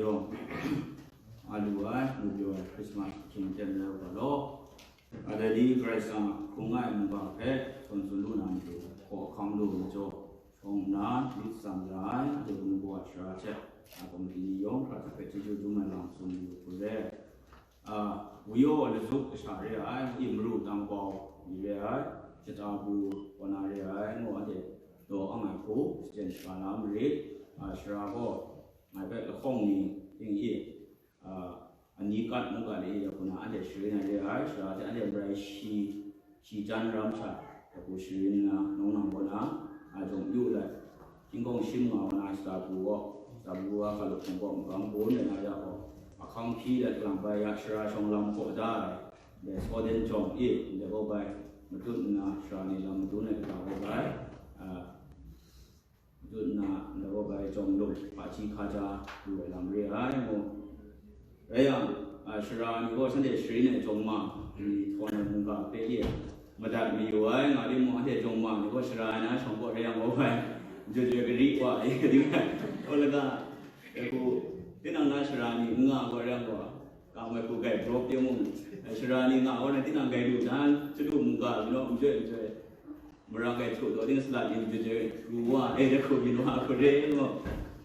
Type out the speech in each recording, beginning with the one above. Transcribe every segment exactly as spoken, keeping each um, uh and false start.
yawng a lu ai, mu pyaw ai Christmas ahkying aten rai u ga law. A dai ni Karai Kasang a hkungga ai mungga hpe htawn tsun lu na matu, hkaw ahkang lu majaw, shawng nna myit tsam ya ai, a dai ni gaw a shara hte, a komiti ni yawng hkra hta hpe chyeju dum ai lam tsun lu hku re. A, Wuyaw Lazuk kasha re ai, i maru tang pau ni re ai, shata bu kaw na re ai, ngu anhte daw ang ai hku, shachyen shaga la marit, a, shara gaw, ngai hpe lahkawng ni, ting i, a, ani kat mungga le i, hku na anhte sharin ai re ai, shara hte anhte marai shi, shi jan ram sha, hku sharin nna, nang nang kaw na, a, jawng yu let, hkying hkawng shim nga wa na shata bu gaw, shata bu wa hkalup hkawng gaw, magam bun let na ya gaw, ahkang hpyi let lang bai ya, shara shawng lam hkaw da ai, dai Sawden jawng i, ndai gaw bai, matut nna, shara ni lam madun ai kata gaw bai, a, matut nna, ndai gaw bai jawng lung, hpaji hkaja lu ai lam re ai, ngu. Rai yang, a, shara ni gaw shanhte sharin ai jawng ma, ni htawn ai mungga hpe e, madat mayu ai, nga timung, anhte jawng ma ni gaw shara ai na shawng gaw rai yang gaw bai, jaw jaw gari wa ai, ding ai, gaw laga, dai hku, tinang na shara ni n nga gaw rai yang gaw, kang ai hku gai brawp timung, shara ni nga gaw rai tinang gai lu na, chyalu mungga, you know, n joi n joi, mara gai htu daw ting salat ni n joi n joi, ru wa ai, dai hku byin wa hku re, you know,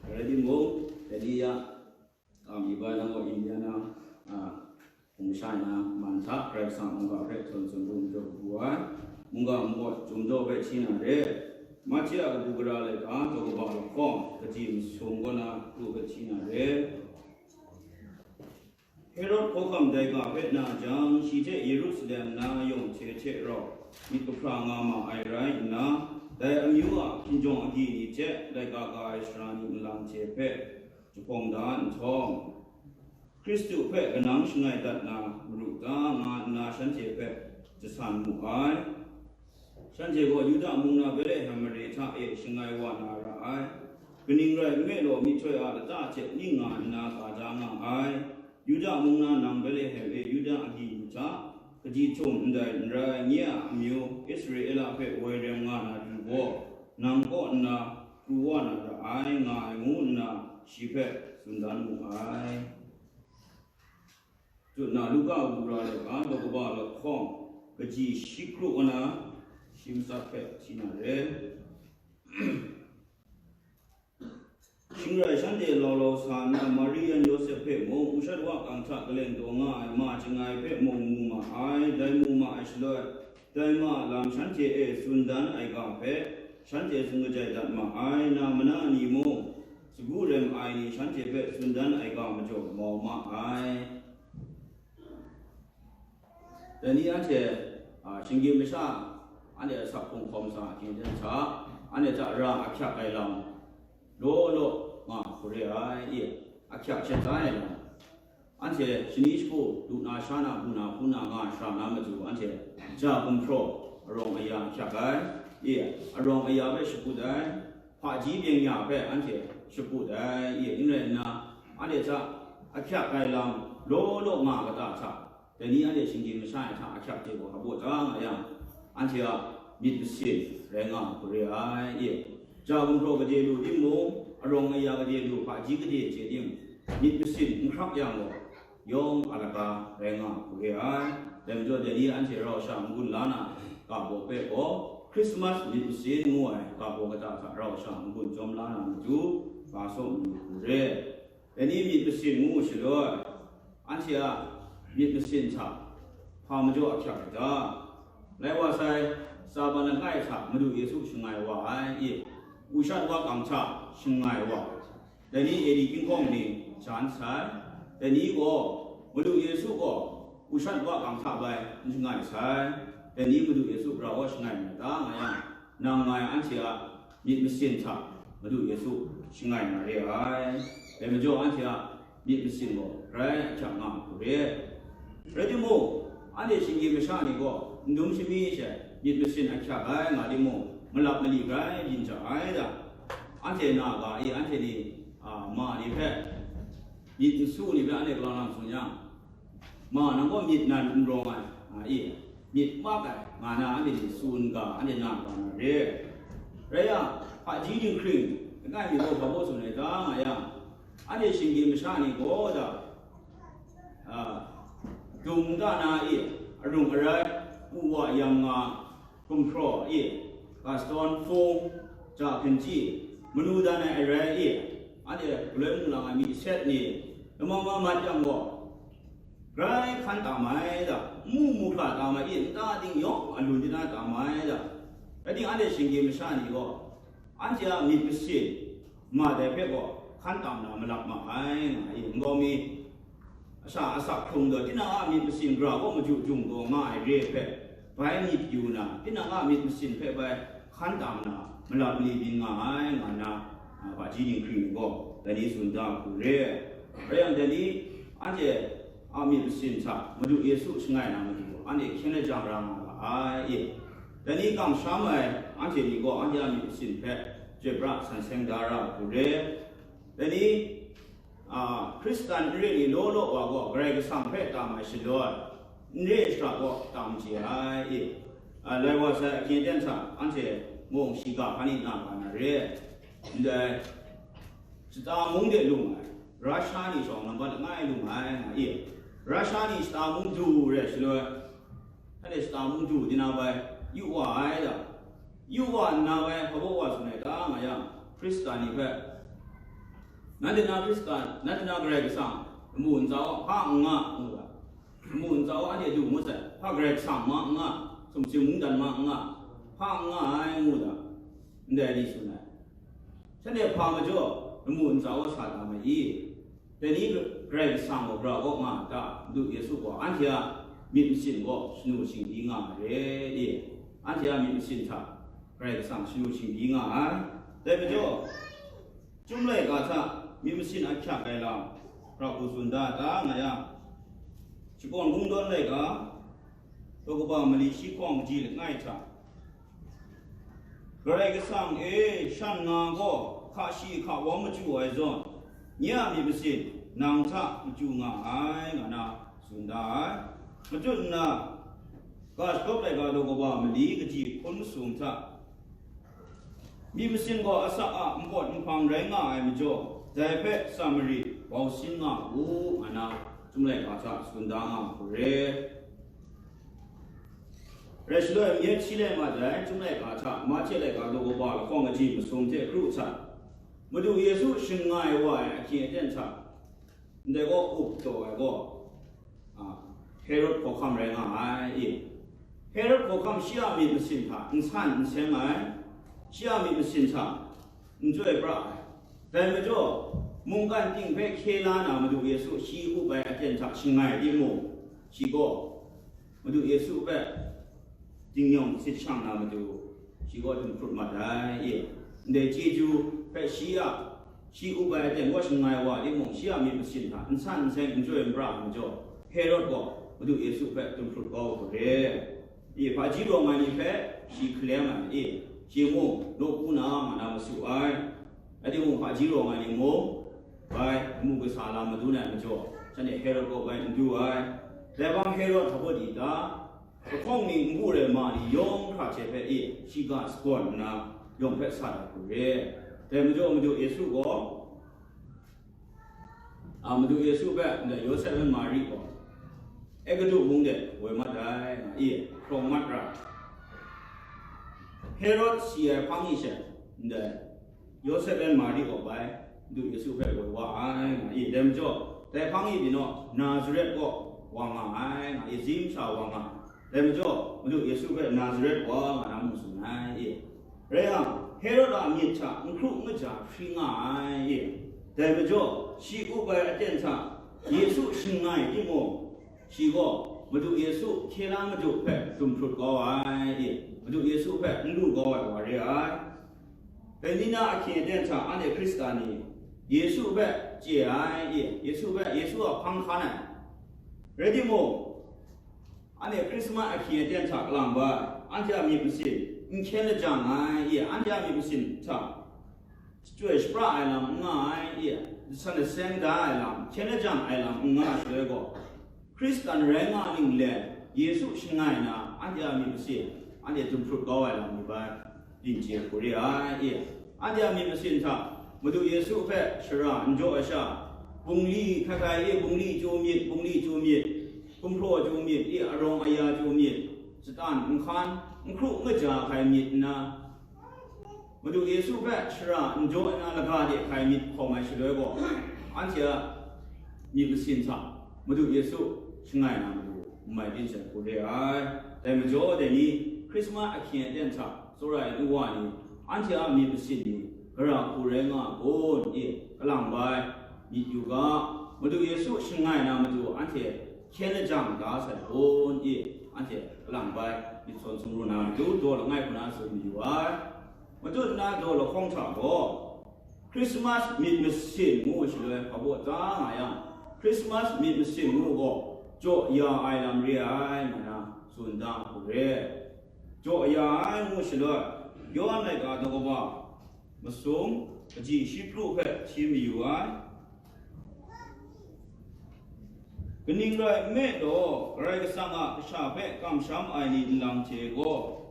rai timung, dai ni ya, Kam iba nang gaw Indiana, a, hpung sha na man hta Karai Kasang mungga hpe htawn tsun lu majaw kabu ai, mungga npawt Chyum Jaw hpe hti na re. Matye a kabu gara laika daw kaba lahkawng, kaji masum kaw na kru hpe hti na re. Herod hkawhkam dai ga hpe na jang, shi hte Yerusalem na yawng hte hte rau myit kahpra nga ma ai rai nna, dai amyu a hkinjawng agyi ni hte laika ka ai sara ni nlang hte hpe jahpawng da nhtawm, Hkristu hpe kanang shangai dat na maru ta, nga nna shanhte hpe jasan mu ai. Shanhte gaw Yuda mung na Betlehem mare hta e shangai wa na ra ai. Kaning rai nme law, myihtoi a lata hte ning nga nna ka da nga ai. Yuda mung na nang Betlehem e, Yuda agyi ni hta, kaji htum ndai n rai, nye a amyu Israela hpe woi rem nga na du gaw, nang kaw nna pru wa na ra ai, nga ai, ngu nna shi hpe tsun dan mu ai. Jut na Luka a wura laika daw kaba lahkawng, kaji shi kru wa na, shi matsat hpe hti na re. Shing rai shanhte lau lau sa nna, Mari yan Yawsep hpe mung, ushat wa kang hta kaleng taw nga ai ma chyangai hpe mung mu ma ai. Dai mu ma ai shaloi, dai ma a lam shanhte e tsun dan ai ga hpe, shanhte tsun kajai dat ma ai. Na mana ni mung, sagu rem ai ni shanhte hpe tsun dan ai ga majaw mau ma ai. Dai ni anhte, a, shinggyim masha, anhte a sak hkrung hkawm sa ahkying ten hta, anhte hta ra ahkyak ai lam, law law nga hku re ai, i, ahkyak shada ai lam, anhte shani shagu, du na sha na, bu na hpu na nga shara na matu, anhte ja gumhpraw arawng aya ahkyak ai, i, arawng aya hpe shakut ai, hpaji byeng-ya hpe anhte shakut ai, i, n rai nna, anhte hta ahkyak ai lam, law law nga kata hta, dai ni anhte shinggyim masha ai hta ahkyak hte gaw hpabaw da nga yang, anhte a myit masin rai nga hku re ai, i, ja gumhpraw gade lu timung, arawng aya gade lu, hpaji gade chye tim, myit masin n hkrap yang gaw, yawng a lata rai nga hku re ai. Dai majaw, dai ni anhte rau sha n-gun la na ga baw hpe gaw, Hkrismas myit masin ngu ai ga baw kata hta rau sha n-gun jawm la na matu, ga saw mayu hku re. Dai ni myit masin ngu shaloi, anhte a myit masin hta hpa majaw ahkyak ai ta? Lai wa sai, Sabat langai hta Madu Yesu shangai wa ai, i, ushat wa kang hta shangai wa ai. Dai ni A D hkying hkawng ni jan sai. Dai ni gaw, Madu Yesu gaw ushat wa kang hta bai n shangai sai. Dai ni Madu Yesu grau wa shangai na ta nga yang, nang ngai anhte a myit masin hta Madu Yesu shangai na re ai. Dai majaw anhte a myit masin gaw grai ahkyak nga hku re. Rai timung, anhte shinggyim masha ni gaw n dum shami she myit masin ahkyak ai nga timung, malap mali grai byin ja ai da. Anhte na ga e, anhte ni, a, ma ni hpe, myit n su ni hpe anhte galaw na tsun yang, ma, nang gaw myit nan n rawng ai, a, i, myit mak ai, nga na anhte ni tsun ga, anhte na ga na re. Rai yang, hpaji dinghpring langai mi gaw hpa baw tsun ai ta nga yang, Anhte shinggyim masha ni gaw da, a, dung da na e, arung arai, u wa yam nga, gumhpraw e, Gaston Fung, ja hkinji, manu dan ai arai e, anhte galoi mung lang ai myit set ni, lamang ma mat yang gaw, grai hkan tam ai da, mu mu hkra tam ai e, nta ting yawng alun di na tam ai da, rai ting, anhte shinggyim masha ni gaw, anhte a myit masin ma dai hpe gaw hkan tam na malap ma ai, nga ai, nkau mi, asha asak hkrung gaw, tinang a myit masin gara kaw maju jung gaw nga ai re hpe, bai myit yu na, tinang a myit masin hpe bai hkan tam na malap mali byin nga ai, nga na, a, hpaji dinghpring gaw dai ni tsun da hku re. Rai yang, dai ni anhte a myit masin hta Madu Yesu shangai na matu, anhte hkyen lajang ra nga ga ai. Dai ni kamsham ai anhte ni gaw anhte a myit masin hpe chyoi pra san seng da ra hku re. Dai ni, a, Hkristan n re ni law law wa gaw Karai Kasang hpe tam ai shaloi, n re shara gaw tam chye ai. A, lai wa sai ahkyen aten hta anhte mung shiga hpa ni na ga na re. Ndai, shata mung de lung ai, Russia ni shawng nambat langai lung ai, nga i. Russia ni shata mung du re shaloi, hkale shata mung du di na bai, yu wa ai da. Yu wa nna bai, hpa baw wa tsun ai ta nga yang, Hkristan ni hpe, nanhte na Hkristan, nanhte na Karai Kasang, lamu ntsa wa hpa n nga, ngu ga. Lamu ntsa wa anhte du ngut sai, hpa Karai Kasang ma n nga, sumsing mungdan ma n nga, hpa n nga ai, ngu da. Ndai ni tsun ai. Shanhte hpa majaw lamu ntsa wa sa da ma i? Dai ni Karai Kasang gaw gara kaw nga a ta? Madu Yesu gaw anhte a myit masin gaw shanu shingbyi nga ai re i? Anhte a myit masin hta Karai Kasang shanu shingbyi nga ai. Dai majaw, Chyum laika hta myit masin ahkyak ai lam, pra hku tsun da ta nga yang, Shakawn Kungdawn laika, daw kaba mali shi hkawng kaji langai hta, Karai Kasang e, shan nga gaw hka shi hka wawng machyu ai zawn, nye a myit masin nang hta machyu nga ai, nga na tsun da ai. Matut nna, ga shagawp laika daw kaba mali kaji hpun masum hta, myit masin gaw asak a npawt nhpang rai nga ai majaw, dai hpe Samari bau sin nga u, nga na Chyum laika hta tsun da nga hku re. Rai shaloi, myit shi lai mat ai, Chyum laika hta, Mahte laika daw kaba lahkawng kaji masum hte kru hta, Madu Yesu shangai wa ai ahkying aten hta, ndai gaw up taw ai gaw, a, Herod hkawhkam rai nga ai i? Herod hkawhkam shi a myit masin hta n san n seng ai, shi a myit masin hta n chyoi pra ai. Dai majaw, mungkan ting hpe hkye la na Madu Yesu shi up ai aten hta shangai timung, shi gaw Madu Yesu hpe dingyawng sit shang na matu, shi gaw dum hkrut mat ai i? Ndai chyeju hpe shi a, shi up ai aten gaw shangai wa timung, shi a myit masin hta n san n seng n chyoi n pra ai majaw, Herod gaw Madu Yesu hpe dum hkrut kau hku re. I, hpaji rawng ai ni hpe shi hkalem ai i? Shi mung nawku na nga na masu ai. Rai timung, hpaji rawng ai ni mung bai amu kasa lam madun ai majaw, shanhte Herod kaw bai n du ai. Dai hpang Herod hpa baw di ta? Lahkawng ni, ngu rai ma ni yawng hkra hte hpe i, shi ga sagawn nna, yawng hpe sa dat hku re. Dai majaw, Madu Yesu gaw, a, Madu Yesu hpe ndai Yawsep ngan Mari gaw, Egutu mung de woi mat ai, nga i, hkrawng mat ra. Herod si ai hpang ni she, ndai Yawsep ngan Mari gaw bai, Madu Yesu hpe woi wa ai, nga i. Dai majaw, dai hpang ni pyi naw, Nazaret kaw wa nga ai, nga i, zim sha wa nga ai. Dai majaw, Madu Yesu hpe Nazaret wa nga na mung tsun ai i? Rai yang, Herod a myit hta n hkru n kaja hpri nga ai i? Dai majaw, shi up ai aten hta Yesu shangai timung, shi gaw Madu Yesu hkye la madu hpe dum hkrut kau ai i? Madu Yesu hpe n lu kau ai wa re ai. Dai ni na ahkying aten hta anhte Hkristan ni Yesu hpe chye ai i? Yesu hpe, Yesu a hpang hkan ai. Rai timung, anhte Hkrismas ahkying aten hta kalang bai, anhte a myit masin n hkyen lajang ai i? Anhte a myit masin hta chyoi shapra ai lam n nga ai i? San aseng da ai lam, hkyen lajang ai lam n nga ai shaloi gaw, Hkristan rai nga ning let Yesu shangai na anhte a myit masin, anhte dum hkrut kau ai lam ni bai, byin chye hku re ai i? Anhte a myit masin hta Madu Yesu hpe shara n jaw ai sha, bungli hkai hkai e bungli chyu myit, bungli chyu myit, gumhpraw chyu myit, e arawng aya chyu myit, shatan nhkan, nhkru maja hkai myit nna, Madu Yesu hpe shara n jaw nna laga de hkai myit hkawm ai shaloi gaw, anhte a myit masin hta Madu Yesu shangai na matu n mai byin sai hku re ai. Dai majaw dai ni, Hkrismas ahkying aten hta tsawra ai nu wa ni, anhte a myit masin ni gara hku rai nga kun? E, kalang bai, myit yu ga, Madu Yesu shangai na matu anhte hkyen lajang da sai kun? E, anhte kalang bai, myit sawn sumru na matu daw langai hku na tsun mayu ai. Matut nna daw lahkawng hta gaw, Hkrismas myit masin ngu shaloi hpa baw ta nga yang, Hkrismas myit masin ngu gaw jaw ya ai lam re ai, nga na tsun da hku re. Jaw ya ai ngu shaloi, Yawhan laika daw kaba masum, kaji shi pru hpe hti mayu ai. Kaning rai nme law, Karai Kasang a kasha hpe kamsham ai ni nlang hte gaw,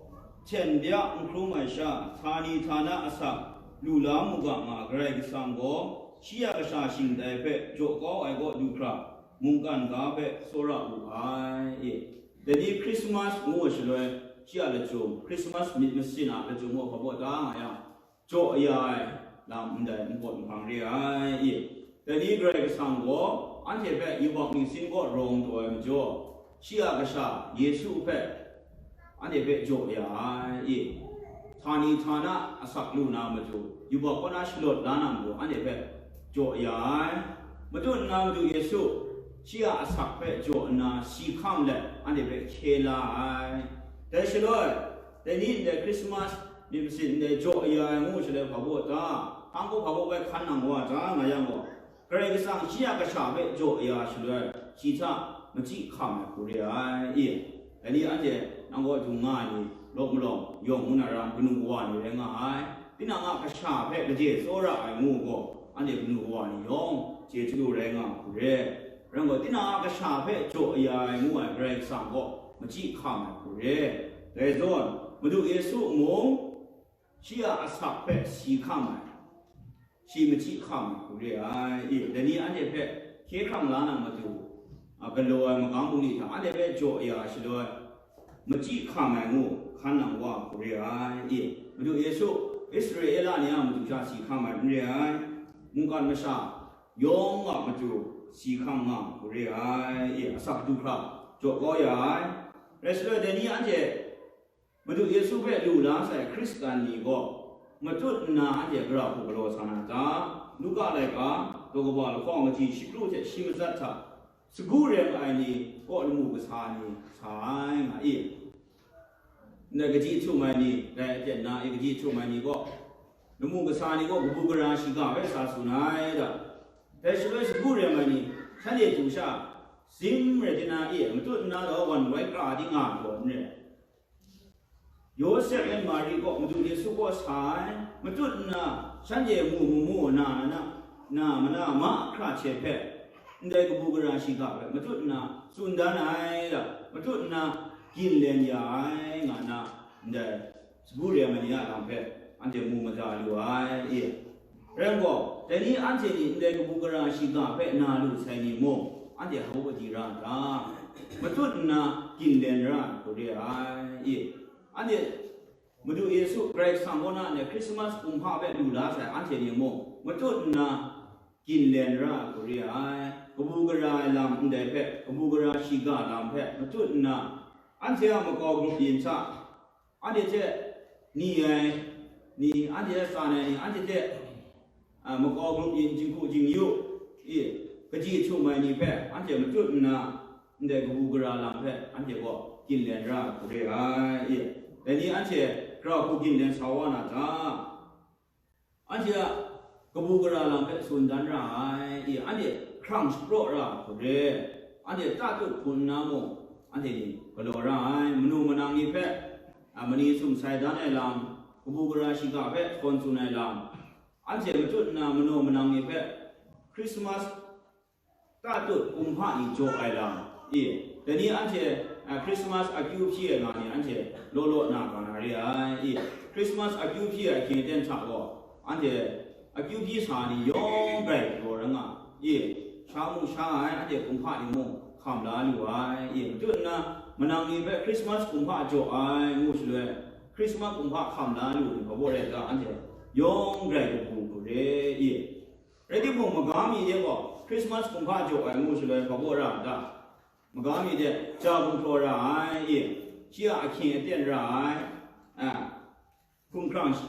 hten bya n hkrum ai sha, htani htana asak, lu la mu ga nga Karai Kasang gaw, shi a kasha shingtai hpe jaw kau ai kaw du hkra, mungkan ga hpe tsawra wu ai. E, dai ni Hkrismas ngu ai shaloi, shi a lachyum, Hkrismas myit masin a lachyum gaw hpa baw ta nga yang, jaw ya ai lam ndai npawt nhpang re ai. E, dai ni Karai Kasang gaw anhte hpe yubak ningsin kaw rawng taw ai majaw, shi a kasha Yesu hpe anhte hpe jaw ya ai. E, htani htana asak lu na matu, yubak kaw na shalawt la na matu, anhte hpe jaw ya ai. Matut nna Madu Yesu shi a asak hpe jaw nna si hkam let anhte hpe hkye la ai. Dai shaloi, dai ni ndai Hkrismas myit masin ndai jaw ya ai ngu shaloi hpa baw ta? Hpang gaw hpa baw bai hkan nang wa ta nga yang gaw, Karai Kasang shi a kasha hpe jaw ya shaloi, shi hta machyi hkam ai hku re ai. E, dai ni anhte nang kaw dung nga ai ni, law malawng, yawng ngu na ram, kanu kawa ni rai nga ai. Tinang a kasha hpe kaje tsawra ai ngu gaw, anhte kanu kawa ni yawng chye chyalu rai nga hku re. Rai gaw, tinang a kasha hpe jaw ya ai ngu ai Karai Kasang gaw machyi hkam ai hku re. Dai zawn, Madu Yesu mung, shi a asak hpe si hkam ai, shi machyi hkam ai hku re ai. E, dai ni anhte hpe hkye hkrang la na matu, a, galaw ai magam bungli hta anhte hpe jaw ya shaloi, machyi hkam ai ngu hkan nang wa hku re ai. E, Madu Yesu Israela ni a matu sha si hkam ai n re ai, mungkan masha yawng a matu si hkam nga hku re ai. E, asak du hkra jaw kau ya ai. Rai shaloi, dai ni anhte Madu Yesu hpe lu la sai Hkristan ni gaw, matut nna anhte gara hku galaw sa na ta? Luka laika, daw kaba lahkawng kaji shi pru hte shi matsat hta, sagu rem ai ni kaw lamu kasa ni sa ai nga i? Ndai kaji htum ai ni, dai aten na e kaji htum ai ni gaw, lamu kasa ni gaw kabu gara shiga hpe sa tsun ai da. Dai shaloi sagu rem ai ni, shanhte du sha, zim rai tina e, matut nna gaw wan wai kra di nga ai gaw n re. Yawsep yan Mari gaw Madu Yesu kaw sa ai, matut nna shanhte mu mamu na na, na mana mahkra hte hpe, ndai kabu gara shiga hpe matut nna tsun dan ai da, matut nna ginlen ya ai nga na, ndai sagu rem ai ni a lam hpe anhte mu mada lu ai e. Rai gaw, dai ni anhte ni ndai kabu gara shiga hpe na lu sai ni mung, anhte hau di ra n ta? Matut nna ginlen ra ai hku re ai e. Anhte Madu Yesu Karai Kasang kaw na ndai Hkrismas kumhpa hpe lu la sai anhte ni mung, matut nna ginlen ra ai hku re ai. Kabu gara ai lam ndai hpe, kabu gara shiga lam hpe matut nna, anhte a makau grup yin hta, anhte hte ni ai ni, anhte hte tsan ai ni, anhte hte, a, makau grup yin jinghku jingyu i, kaji htum ai ni hpe anhte matut nna, ndai kabu gara lam hpe anhte gaw ginlen ra ai hku re ai i. Dai ni anhte gara hku ginlen sa wa na ta? Anhte a kabu gara lam hpe tsun dan ra ai i, anhte hkrang shapraw ra ai hku re. Anhte tatut hpun nna mung, anhte ni galaw ra ai. Manu manang ni hpe, a, mani sum sai dan ai lam, kabu gara shiga hpe htawn tsun ai lam, anhte matut nna manu manang ni hpe Hkrismas tatut kumhpa ni jaw ai lam i, dai ni anhte, a, Hkrismas akyu hpyi ai nga ni anhte law law na ga na re ai i, Hkrismas akyu hpyi ai ahkying aten hta gaw, anhte akyu hpyi sa ni yawng grai galaw rai nga, e, sha mu sha ai, anhte kumhpa ni mung hkam la lu ai, e, matut nna, manang ni hpe Krismas kumhpa jaw ai ngu shaloi, Krismas kumhpa hkam la lu ni hpa baw rai ga, anhte yawng grai kabu hku re, e. Rai timung, maga mi de gaw Krismas kumhpa jaw ai ngu shaloi hpa baw ra ga, maga mi de ja gumhpraw ra ai, e, shi a ahkying aten ra ai, a, hkumhkrang shi,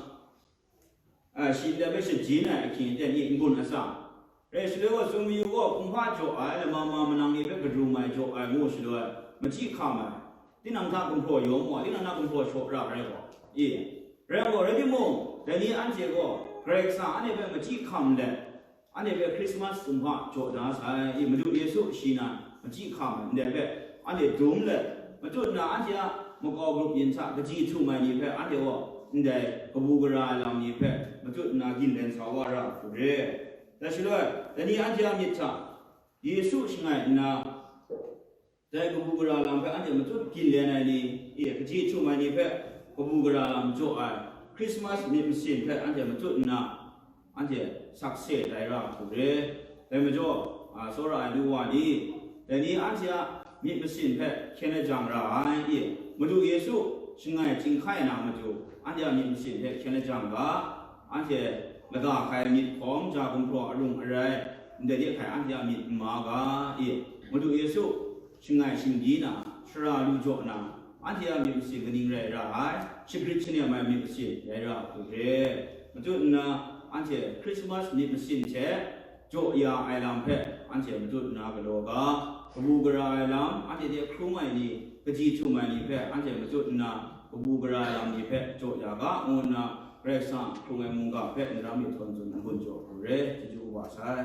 a, shi ndai hpe shajin ai ahkying aten ni n-gun a tsa? Rai shaloi gaw, tsun mayu gaw, kumhpa jaw ai, lama ma manang ni hpe karum ai jaw ai ngu shaloi, machyi hkam ai, tinang hta gumhpraw yawng mu ai, tinang hta gumhpraw shaw ra ai gaw, e, rai gaw, rai timung, dai ni anhte gaw Karai Kasang anhte hpe machyi hkam let, anhte hpe Krismas kumhpa jaw da sai, e, Madu Yesu shi nan machyi hkam ai ndai hpe anhte dum let, matut nna anhte a makau grup yin hta kaji htum ai ni hpe anhte gaw ndai kabu gara ai lam ni hpe matut nna ginlen sa wa ra hku re. Dai shaloi, dai ni anhte a myit hta Yesu shangai nna, dai kabu gara lam hpe anhte matut ginlen ai ni, e, kaji htum ai ni hpe kabu gara lam jaw ai, Krismas myit masin hpe anhte matut nna, anhte sakse tai ra hku re. Dai majaw, a, tsawra ai nu wa ni, dai ni anhte a myit masin hpe hkyen lajang ra ai, e, Madu Yesu shangai chyinghkai na matu, anhte a myit masin hpe hkyen lajang ga, anhte lada hkai myit hkawm ja gumhpraw arung arai, ndai de hkai anhte a myit n ma ga, e, Madu Yesu shangai shingbyi na, shara lu jaw na, anhte a myit masin kaning rai ra ai, shagrit shanem ai myit masin rai ra hku re. Matut nna, anhte Krismas myit masin hte jaw ya ai lam hpe anhte matut nna galaw ga, kabu gara ai lam, anhte hte hkrung ai ni, kaji htum ai ni hpe anhte matut nna kabu gara ai lam ni hpe jaw ya ga, ngu nna Karai Kasang hkrung ai mungga hpe n ram myit htawn tsun n-gun jaw hku re, chyeju kaba sai.